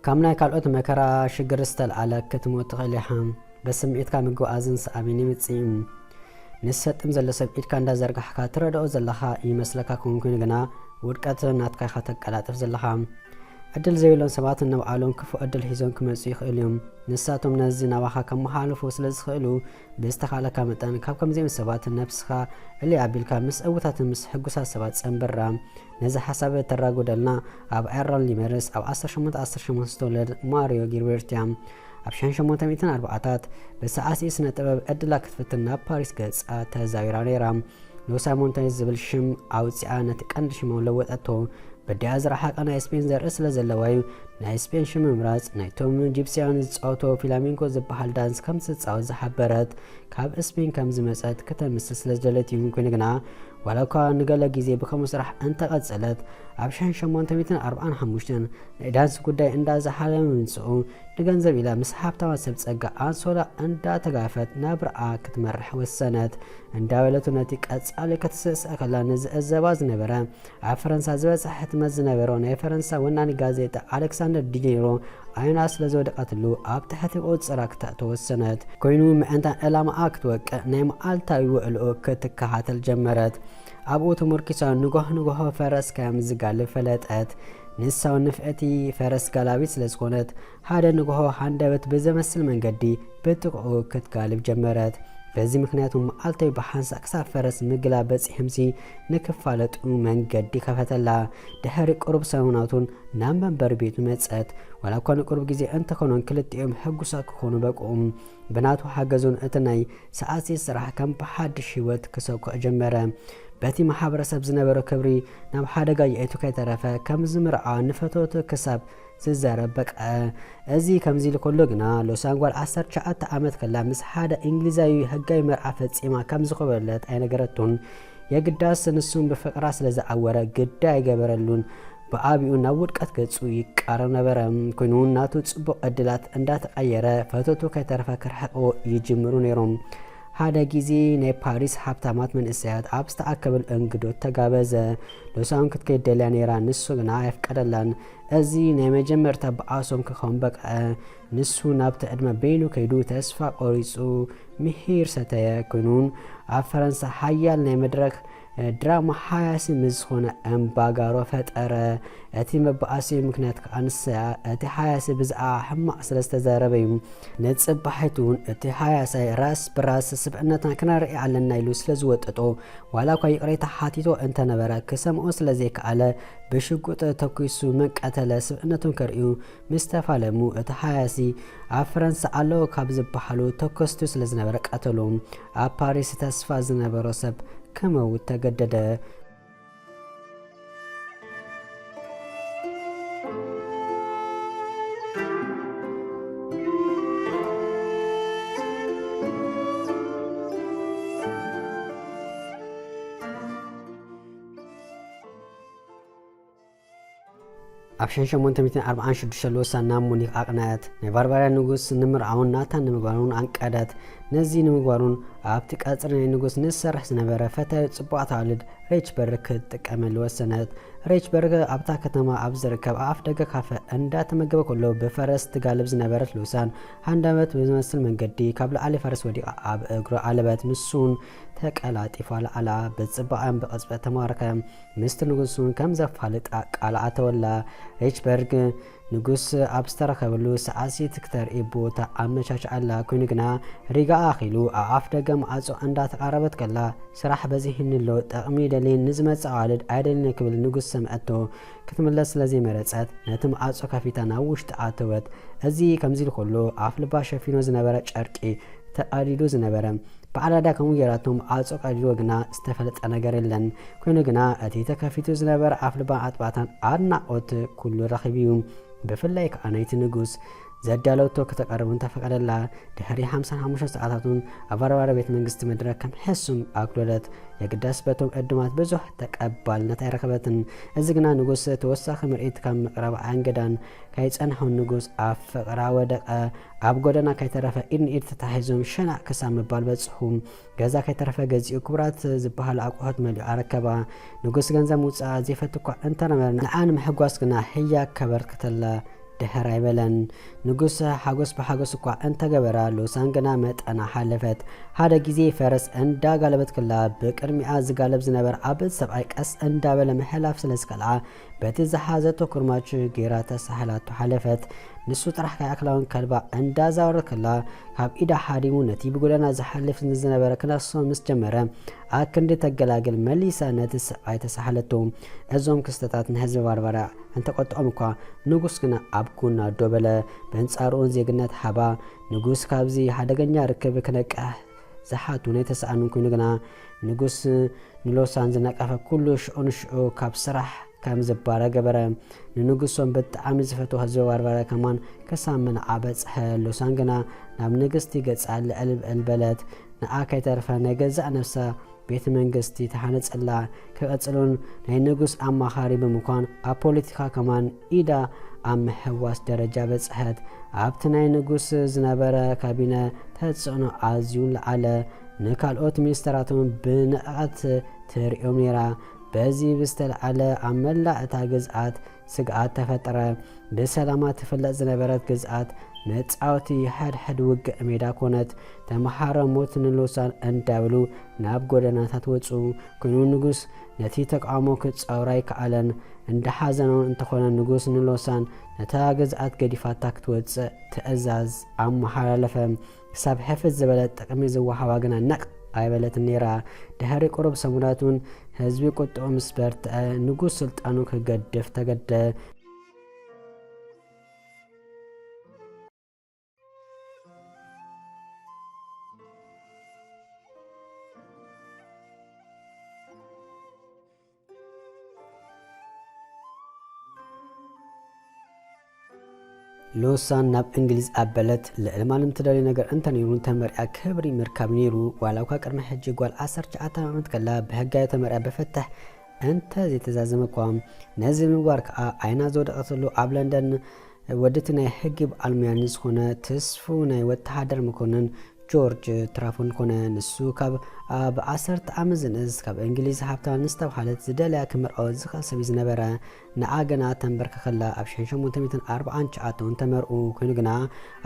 ካብ ናይ ካልኦት መከራ ሽግር ዝተልዓለ ክትሞት ትኽእል ኢኻ። በስምዒትካ ምግባኣዝን ሰኣቢን ይምጽእ እዩ። ንሰጥም ዘሎ ሰብ ኢድካ እንዳዘርጋሕካ ትረድኦ ዘለኻ ይመስለካ ክውን ኮይኑ ግና ውድቀት ናትካ ኢኻ ተቀላጥፍ ዘለኻ። ዕድል ዘይብሎም ሰባት ንባዕሎም ክፉእ ዕድል ሒዞም ክመጹ ይኽእሉ እዮም። ንሳቶም ነዚ ናባኻ ከመሓላልፉ ስለ ዝኽእሉ ብዝተኻእለካ መጠን ካብ ከምዚኦም ሰባት ነብስኻ ዕልይ ኣቢልካ ምስ ዕዉታትን ምስ ሕጉሳት ሰባት ጸንብራ። ነዚ ሓሳብ ተራጉደልና ኣብ ኣየርላንድ ሊመርስ ኣብ ዓሰርተ ሸሞንተ ዓሰርተ ሸሞንተ ዝተወለደት ማሪዮ ጊልበርት እያ። ኣብ ሽሕን ሸሞንተ ሚእትን ኣርባዓታት ብሰዓስዒ ስነ ጥበብ ዕድላ ክትፍትን ናብ ፓሪስ ገጻ ተዛዊራ ነይራ። ሉሳ ሞንታይዝ ዝብል ሽም ኣውጺኣ ነቲ ቀንዲ ሽማ ለወጠቶ። በዲኣ ዝረሓቐ ናይ ስፔን ዘርኢ ስለ ዘለዋ እዩ። ናይ ስፔን ሽም ምምራጽ ናይቶም ጂፕስያን ዝጻወቶ ፊላሜንኮ ዝበሃል ዳንስ ከም ትጻወት ዝሓበረት። ካብ ስፔን ከም ዝመጸት ከተምስል ስለ ዝደለት እዩ። ኮይኑ ግና ዋላ እኳ ንገለ ግዜ ብከምኡ ስራሕ እንተቐጸለት ኣብ ሽሕን ሸሞንተ ሚእትን ኣርባዓን ሓሙሽተን ናይ ዳንስ ጉዳይ እንዳዝሓለ ምምጽኡ ንገንዘብ ኢላ ምስ ሃብታማት ሰብ ጸጋ ኣንሶላ እንዳተጋፈት ናብርኣ ክትመርሕ ወሰነት። እንዳበለቱ ነቲ ቀጻሊ ክትስእስእ ከላ ንዝእዘባ ዝነበረ ኣብ ፈረንሳ ዝበጽሐ ሕትመት ዝነበሮ ናይ ፈረንሳ ወናኒ ጋዜጣ ኣሌክሳንደር ዲኔሮ ዓይና ስለ ዝወደቐትሉ ኣብ ትሕቲ ቁጽጽራ ክተእቶ ወሰነት። ኮይኑ ምእንታን ዕላማኣ ክትወቅዕ ናይ መዓልታዊ ውዕልኡ ክትከታተል ጀመረት። ኣብኡ ተመርኪሳ ንጓህ ንጓሆ ፈረስ ከም ዝጋልብ ፈለጠት። ንሳ እውን ንፍዕቲ ፈረስ ጋላቢት ስለ ዝኾነት ሓደ ንጓሆ ሃንደበት ብዘመስል መንገዲ ብጥቕኡ ክትጋልብ ጀመረት። በዚ ምኽንያት እውን መዓልታዊ ብሓንሳእ ክሳብ ፈረስ ምግላብ በጺሖምሲ ንክፋለጡ መንገዲ ከፈተላ። ድሕሪ ቁሩብ ሰሙናት እውን ናብ መንበሪ ቤቱ መጸት። ዋላ እኳ ንቁሩብ ግዜ እንተኾነን ክልቲኦም ሕጉሳት ክኾኑ በቅኡ። ብናቱ ሓገዝ እውን እቲ ናይ ሰዓስዒት ስራሕ ከም ብሓድሽ ህይወት ክሰኩዕ ጀመረ። በቲ ማሕበረሰብ ዝነበሮ ክብሪ ናብ ሓደጋ የእቱ ከይተረፈ ከም ዝምርዓዋ ንፈተውቱ ክሳብ ዝዛረብ በቅዐ። እዚ ከምዚ ኢሉ ከሎ ግና ሉሳን ጓል ዓሰርተ ትሽዓተ ዓመት ከላ ምስ ሓደ እንግሊዛዊ ሕጋዊ መርዓ ፈጺማ ከም ዝኾበለት ኣይነገረቶን። የግዳስ ንሱን ብፍቕራ ስለ ዝዓወረ ግዳ ኣይገበረሉን። ብዓቢኡ ናብ ውድቀት ገጹ ይቃረብ ነበረ። ኮይኑ ናቱ ጽቡቕ ዕድላት እንዳተቐየረ ፈተውቱ ከይተረፈ ክርሕቕዎ ይጅምሩ ነይሮም። ሓደ ግዜ ናይ ፓሪስ ሃብታማት መንእሰያት ኣብ ዝተኣከበሉ እንግዶት ተጋበዘ። ሉሳን ክትከይድ ደልያ ነይራ፣ ንሱ ግና ኣየፍቀደላን። እዚ ናይ መጀመርታ በዓሶም ክኸውን በቅዐ። ንሱ ናብቲ ዕድመ በይኑ ከይዱ ተስፋ ቆሪጹ ምሂር ሰተየ። ኮይኑን ኣብ ፈረንሳ ሓያል ናይ መድረኽ ድራማ ሓያሲ ምስ ዝኾነ እምባጋሮ ፈጠረ። እቲ መበኣሲ ምክንያት ከኣ ንሰያ እቲ ሓያሲ ብዛዕባ ሕማቕ ስለ ዝተዛረበ እዩ። ንጽባሒቱ እውን እቲ ሓያሳይ ራስ ብራስ ስብዕነትና ክነርኢ ኣለና ኢሉ ስለ ዝወጠጦ ዋላ እኳ ይቕሬታ ሓቲቶ እንተነበረ ክሰምዖ ስለ ዘይከኣለ ብሽጉጥ ተኲሱ መን ቀተለ ስብዕነቶም ከርእዩ ምስ ተፋለሙ እቲ ሓያሲ ኣብ ፈረንሳ ኣለዉ ካብ ዝበሃሉ ተኮስቱ ስለ ዝነበረ ቀተሉ። ኣብ ፓሪስ ተስፋ ዝነበሮ ሰብ ክመውት ተገደደ። ኣብ ሽሕን ሸሞንተ ሚእትን ኣርባዓን ሽዱሽተ ሉሳ ናብ ሙኒክ ኣቕነዐት። ናይ ባርባርያ ንጉስ ንምርዓውን ናታን ንምግባሩን ኣንቀደት። ነዚ ንምግባሩን ኣብቲ ቀጽሪ ናይ ንጉስ ንሰርሕ ዝነበረ ፈታዊ ጽቡቓት ኣዋልድ ሬችበርግ ክትጥቀመሉ ወሰነት። ሬችበርግ ኣብታ ከተማ ኣብ ዝርከብ ኣፍ ደገ ካፈ እንዳተመገበ ከሎ ብፈረስ ትጋልብ ዝነበረት ሉሳን ሃንደበት ብዝመስል መንገዲ ካብ ልዓሊ ፈረስ ወዲቓ ኣብ እግሩ ኣለበት። ንሱን ተቀላጢፉ ኣልዓላ። ብጽባቐን ብቕጽበት ተማረከ። ምስቲ ንጉስ እውን ከም ዘፋልጣ ቃል ኣተወላ። ሬችበርግ ንጉስ ኣብ ዝተረኸበሉ ሰዓሲት ክተርኢ ቦታ ኣመቻችኣላ። ኮይኑ ግና ሪጋ ኣኺሉ ኣብ ኣፍ ደገ ማዕጾ እንዳተቓረበት ከላ ስራሕ በዚሕኒ ኣሎ፣ ጠቕሚ ደልየን ንዝመጽእ ኣዋልድ ኣይደልየን ክብል ንጉስ ሰምዐቶ። ክትምለስ ስለ ዘይመረጸት ነቲ ማዕጾ ከፊታ ናብ ውሽጢ ኣተወት። እዚ ከምዚ ኢሉ ከሎ ኣፍ ልባ ሸፊኖ ዝነበረ ጨርቂ ተቐዲዱ ዝነበረ ብዓዳዳ ከምኡ ጌራቶ ማዕጾ ቀዲድዎ ግና ዝተፈለጠ ነገር የለን። ኮይኑ ግና እቲ ተከፊቱ ዝነበረ ኣፍ ልባን ኣጥባታን ኣድናቖት ኩሉ ረኺቡ እዩ። ብፍላይ ከኣ ናይቲ ንጉስ ዘዳለወቶ ከተቐርብ እንተፈቐደላ፣ ድሕሪ ሓምሳን ሓሙሽተን ሰዓታትን ኣብ ባርባርያ ቤት መንግስቲ መድረኽ ከም ሕሱም ኣጉለለት። የግዳስ በቶም ዕዱማት ብዙሕ ተቐባልነት ኣይረኸበትን። እዚ ግና ንጉስ ተወሳኺ ምርኢት ካብ ምቕራብ ኣየንገዳን። ከይጸንሖ ንጉስ ኣብ ፍቕራ ወደቐ። ኣብ ጎደና ከይተረፈ ኢድ ንኢድ ተታሒዞም ሸናዕ ክሳብ ምባል በጽሑ። ገዛ ከይተረፈ ገዚኡ ክቡራት ዝበሃሉ ኣቑሑት መሊኡ ኣረከባ። ንጉስ ገንዘብ ምውጻእ ዘይፈቱ እኳ እንተነበረ፣ ንዓ ንምሕጓስ ግና ህያብ ከበርክተላ ድሕር ኣይበለን። ንጉስ ሓጎስ ብሓጎስ እኳ እንተገበራ፣ ሎሳን ግና መጠና ሓለፈት። ሓደ ግዜ ፈረስ እንዳጋለበት ክላ፣ ብቅድሚኣ ዝጋለብ ዝነበረ ዓብድ ሰብኣይ ቀስ እንዳበለ ምሕላፍ ስለ ዝከልኣ፣ በቲ ዝሓዘቶ ኩርማች ጌራ ተሳሕላቶ ሓለፈት። ንሱ ጥራሕ ከይኣክላውን ከልባ እንዳዛወረት ከላ፣ ካብ ኢዳ ሓዲሙ ነቲ ብጎደና ዝሓልፍ ዝነበረ ክነክሶ ምስ ጀመረ፣ ኣክንዲ ተገላግል መሊሳ ነቲ ሰብኣይ ተሳሕለቶ። እዞም ክስተታት ንህዝቢ ባርባራ እንተቆጥዖም እኳ፣ ንጉስ ግና ኣብ ጎና ደው በለ። በንጻሩ'ውን ዜግነት ሃባ። ንጉስ ካብዚ ሓደገኛ ርክብ ክነቅሕ ዝሓቱ ናይ ተሳእኑን ኮይኑ ግና፣ ንጉስ ንሎሳን ዝነቀፈ ኩሉ ሽዑ ንሽዑ ካብ ስራሕ ከም ዝባረ ገበረ። ንንጉሶም ብጣዕሚ ዝፈትዎ ህዝቢ ባርባራ ከማን ክሳብ ምንዓ በጽሐ። ሎሳን ግና ናብ ንግስቲ ገጻ ልዕል ብዕል በለት። ንዓ ከይተርፈ ናይ ገዛእ ነፍሳ ቤተ መንግስቲ ተሃነጸላ። ክቐጽሉን ናይ ንጉስ ኣማኻሪ ብምዃን ኣብ ፖለቲካ ከማን ኢዳ ኣብ ምሕዋስ ደረጃ በጽሐት። ኣብቲ ናይ ንጉስ ዝነበረ ካቢነ ተጽዕኖ ኣዝዩ ለዓለ። ንካልኦት ሚኒስተራቶም ብንዕቐት ትርእዮም ነይራ። በዚ ብዝተለዓለ ኣብ መላእ እታ ግዝኣት ስግኣት ተፈጠረ። ብሰላማ ትፍለጥ ዝነበረት ግዝኣት መጻወቲ ሕድሕድ ውግእ ሜዳ ኮነት። ተመሃሮ ሞት ንሎሳን እንዳበሉ ናብ ጎደናታት ወጹ። ኮይኑ ንጉስ ነቲ ተቃውሞ ክጻወር ኣይከኣለን። እንዳሓዘነውን እንተኾነ ንጉስ ንሎሳን ነታ ግዝኣት ገዲፋታ ክትወጽእ ትእዛዝ ኣመሓላለፈ። ክሳብ ሕፍት ዝበለ ጥቕሚ ዝወሃባ ግና ነቕ ኣይበለትን ነይራ። ድሕሪ ቁሩብ ሰሙናት እውን ህዝቢ ቁጥዑ ምስ በርትዐ፣ ንጉስ ስልጣኑ ክገድፍ ተገደ። ሎሳን ናብ እንግሊዝ ኣበለት። ልዕሊ ማንም ትደልዮ ነገር እንተነይሩ፣ ተመርዕያ ክብሪ ምርካብ ነይሩ። ዋላ እኳ ቅድሚ ሕጂ ጓል ዓሰርተ ትሽዓተ ዓመት ከላ ብሕጋዊ ተመርዕያ ብፍትሕ እንተ ዘይተዛዘመ እኳ፣ ነዚ ምግባር ከኣ ዓይና ዝወደቐትሉ ኣብ ለንደን ወድቲ ናይ ሕጊ በዓል ሙያ ንዝኾነ ተስፉ ናይ ወተሃደር መኮንን ጆርጅ ትራፎን ኮነ። ንሱ ካብ ኣብ ዓሰርተ ዓመት ዝንእስ ካብ እንግሊዝ ሃብታም ንዝተባህለት ዝደለያ ክምርዖ ዝኽእል ሰብ እዩ ዝነበረ። ንዓ ግና ተንበርክኸላ ኣብ ሽሕን ሸሞንተ ሚእትን ኣርባዓን ትሽዓተን ተመርዑ። ኮይኑ ግና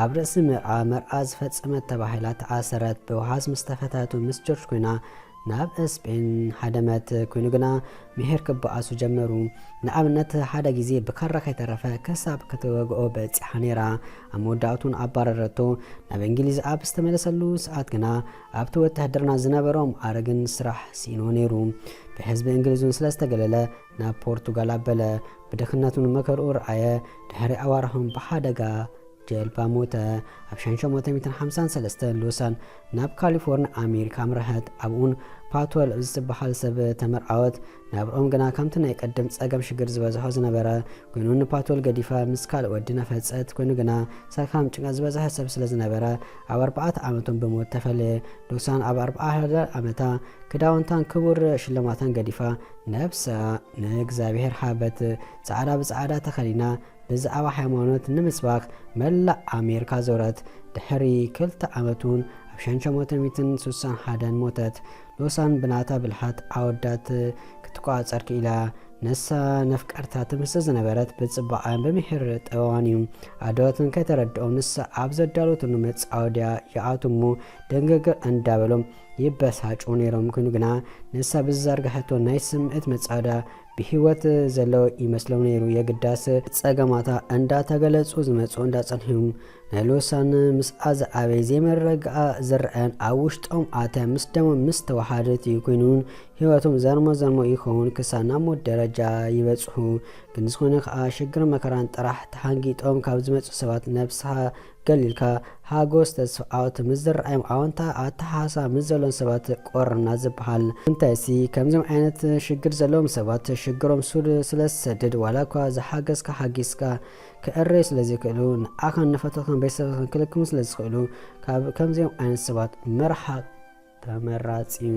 ኣብ ርእሲ መርዓ መርዓ ዝፈጸመት ተባሂላ ተኣሰረት። ብውሓስ ምስ ተፈታቱ ምስ ጆርጅ ኮይና ናብ ስፔን ሃደመት። ኮይኑ ግና ምሒር ክበኣሱ ጀመሩ። ንኣብነት ሓደ ግዜ ብካራ ከይተረፈ ክሳብ ክትወግኦ በጺሓ ነይራ። ኣብ መወዳእቱን ኣባረረቶ። ናብ እንግሊዝ ኣብ ዝተመለሰሉ ሰዓት ግና ኣብቲ ወተሃደርና ዝነበሮ ማዕርግን ስራሕ ስኢንዎ ነይሩ። ብህዝቢ እንግሊዝ እውን ስለ ዝተገለለ ናብ ፖርቱጋል ኣበለ። ብድኽነቱን መከርኡ ረኣየ። ድሕሪ ኣዋርሖም ብሓደጋ ጀልባ ሞተ። ኣብ ሽሕን ሸሞንተ ሚእትን ሓምሳን ሰለስተን ሎሳን ናብ ካሊፎርኒያ ኣሜሪካ ኣምረሐት። ኣብኡን ፓቶል ዝበሃል ሰብ ተመርዓወት። ናብርኦም ግና ከምቲ ናይ ቀደም ጸገም ሽግር ዝበዝሖ ዝነበረ ኮይኑ ንፓቶል ገዲፋ ምስ ካልእ ወዲ ነፈጸት። ኮይኑ ግና ሰካም ጭንቀት ዝበዝሐ ሰብ ስለ ዝነበረ ኣብ ኣርባዕተ ዓመቶም ብሞት ተፈለየ። ሎሳን ኣብ ኣርብዓ ሓደ ዓመታ ክዳውንታን ክቡር ሽልማታን ገዲፋ ነብሳ ንእግዚኣብሔር ሃበት። ጻዕዳ ብጻዕዳ ተኸዲና ብዛዕባ ሃይማኖት ንምስባኽ መላእ ኣሜሪካ ዞረት። ድሕሪ ክልተ ዓመት እውን ኣብ ሽሕን ሸሞንተ ሚእትን ስሳን ሓደን ሞተት። ሎሳን ብናታ ብልሓት ኣወዳት ክትቆጻጸር ክኢላ። ንሳ ነፍቀርታ ትምስል ዝነበረት ብጽባቐን ብምሒር ጥበባን እዩ። ኣደዋትን ከይተረድኦም ንሳ ኣብ ዘዳለወትሉ መጻወድያ ይኣትዉ እሞ ደንገገር እንዳበሎም ይበሳጩ ነይሮም። ኮይኑ ግና ንሳ ብዝዘርግሐቶ ናይ ስምዒት መጻወድያ ብህይወት ዘለዉ ይመስሎም ነይሩ። የግዳስ ጸገማታ እንዳተገለጹ ዝመጹ እንዳጸንሑ ናይ ሎሳን ምስኣ ዝዓበየ ዘይምርግጋእ ዝረኣየን ኣብ ውሽጦም ኣትያ ምስ ደሞም ምስ ተወሓደት እዩ። ኮይኑ እውን ህይወቶም ዘርሞ ዘርሞ ይኸውን ክሳብ ናብ ሞት ደረጃ ይበጽሑ። ግን ዝኾነ ከኣ ሽግር መከራን ጥራሕ ተሓንጊጦም ካብ ዝመጹ ሰባት ነብስኻ ገሊልካ ሓጎስ ተስፋ ዓወት ምስ ዝረኣዮም ኣወንታ ኣተሓሳስባ ምስ ዘለዎም ሰባት ቆርና ዝበሃል። እንታይሲ ከምዞም ዓይነት ሽግር ዘለዎም ሰባት ሽግሮም ሱድ ስለ ዝሰድድ ዋላ እኳ ዝሓገዝካ ሓጊዝካ ክእረዩ ስለ ዘይክእሉ ንዓኻን ንፈተውትካን ቤተሰብካን ክልክሙ ስለ ዝኽእሉ ካብ ከምዚኦም ዓይነት ሰባት ምርሓቕ ተመራጺ እዩ።